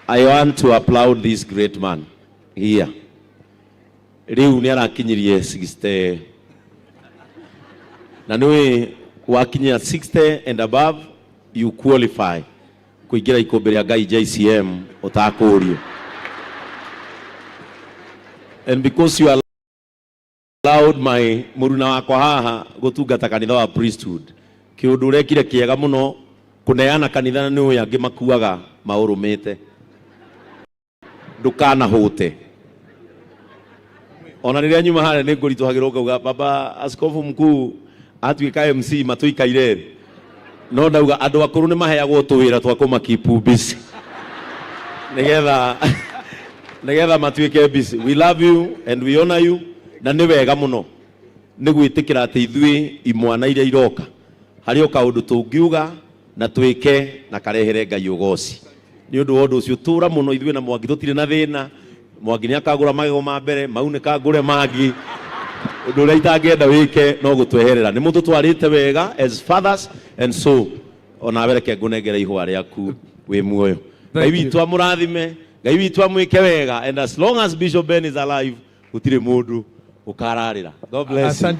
I want to applaud this great man here. Rĩu nĩ arakinyirie 60 na nĩũĩ wakinyia 60 and above, you qualify kũingĩra ikũmbĩ rĩa Ngai JCM ũtakũrio. And because you allowed my mũruna wakwa haha gũtungata kanitha wa priesthood, kĩũndũ ũrekire kĩega mũno kũneana kanitha, na nĩũĩ angĩ makuaga maũrũmĩte. Ndũkanahũte. Ona rĩrĩa nyuma harĩa nĩ ngũritũhagĩrwo ngauga baba askofu mkuu atuĩka MC matũikaire rĩ, no ndauga andũ akũrũ nĩ maheagwo tũwĩra twa kũmakeep busy nĩgetha matuĩke busy. We love you and we honor you, na nĩ wega mũno nĩ gwĩtĩkĩra atĩ ithuĩ imwana iria iroka harĩ o kaũndũ tũngiuga na twĩke na karehere Ngai ũgoci. Nĩ ũndũ wa ũndũ ũcio, tũra mũno. Ithuĩ na Mwangi tũtirĩ na thĩna. Mwangi nĩ akagũra magego ma mbere maunĩka, ngũre mangĩ. Ũndũ ũrĩa itangĩenda wĩke no gũtweherera. Nĩ mũtũtwarĩte wega as fathers, and so onawe reke ngũnengere ihũa rĩaku wĩ muoyo. Ngai Thank you. witũ amũrathime, Ngai witũ amwĩke wega, and as long as Bishop Ben is alive, gũtirĩ mũndũ ũkararĩra. God bless you. Asante.